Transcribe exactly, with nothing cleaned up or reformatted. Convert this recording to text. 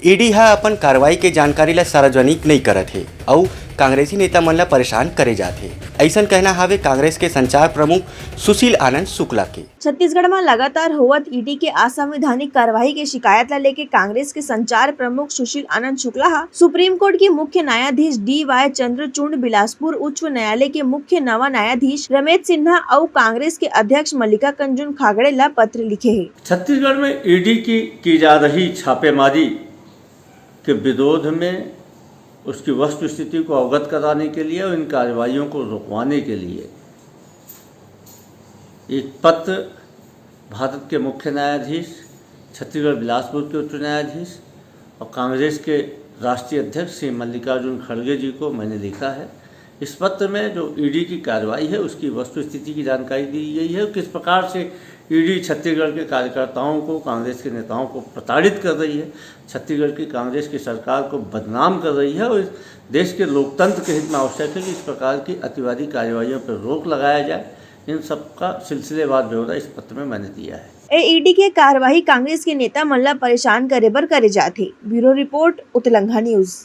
ED ह अपन कार्रवाई के जानकारी ला सार्वजनिक नइ करत हे अउ कांग्रेसी नेता मन ला परेशान करे जात हे। अइसन कहना हावे कांग्रेस के संचार प्रमुख सुशील आनंद शुक्ला के। छत्तीसगढ़ म लगातार होवत ईडी के असंवैधानिक कार्रवाई के शिकायत ला लेके कांग्रेस के संचार प्रमुख सुशील आनंद शुक्ला ह सुप्रीम कोर्ट के मुख्य न्यायाधीश डी वाई चंद्रचूड़ बिलासपुर उच्च न्यायालय के मुख्य नवा न्यायाधीश रमेश सिन्हा अउ कांग्रेस के अध्यक्ष मल्लिकार्जुन खड़गे ला पत्र लिखे हे। छत्तीसगढ़ में ईडी की की जा रही छापेमारी के विरोध में उसकी वस्तुस्थिति को अवगत कराने के लिए और इन कार्रवाइयों को रुकवाने के लिए एक पत्र भारत के मुख्य न्यायाधीश, छत्तीसगढ़ बिलासपुर के उच्च न्यायाधीश और कांग्रेस के राष्ट्रीय अध्यक्ष श्री मल्लिकार्जुन खड़गे जी को मैंने लिखा है। इस पत्र में जो ईडी की कार्रवाई है, उसकी वस्तुस्थिति की जानकारी दी गई है, किस प्रकार से ईडी छत्तीसगढ़ के कार्यकर्ताओं को, कांग्रेस के नेताओं को प्रताड़ित कर रही है, छत्तीसगढ़ की कांग्रेस की सरकार को बदनाम कर रही है और इस देश के लोकतंत्र के हित में आवश्यक है कि इस प्रकार की अतिवादी कार्रवाइयों पर रोक लगाया जाए। इन सबका सिलसिलेवार ब्यौरा इस पत्र में मैंने दिया है। ए ईडी के कार्रवाई कांग्रेस के नेता मन ला परेशान करे बर करे जाथे। ब्यूरो रिपोर्ट, उतलंघा न्यूज।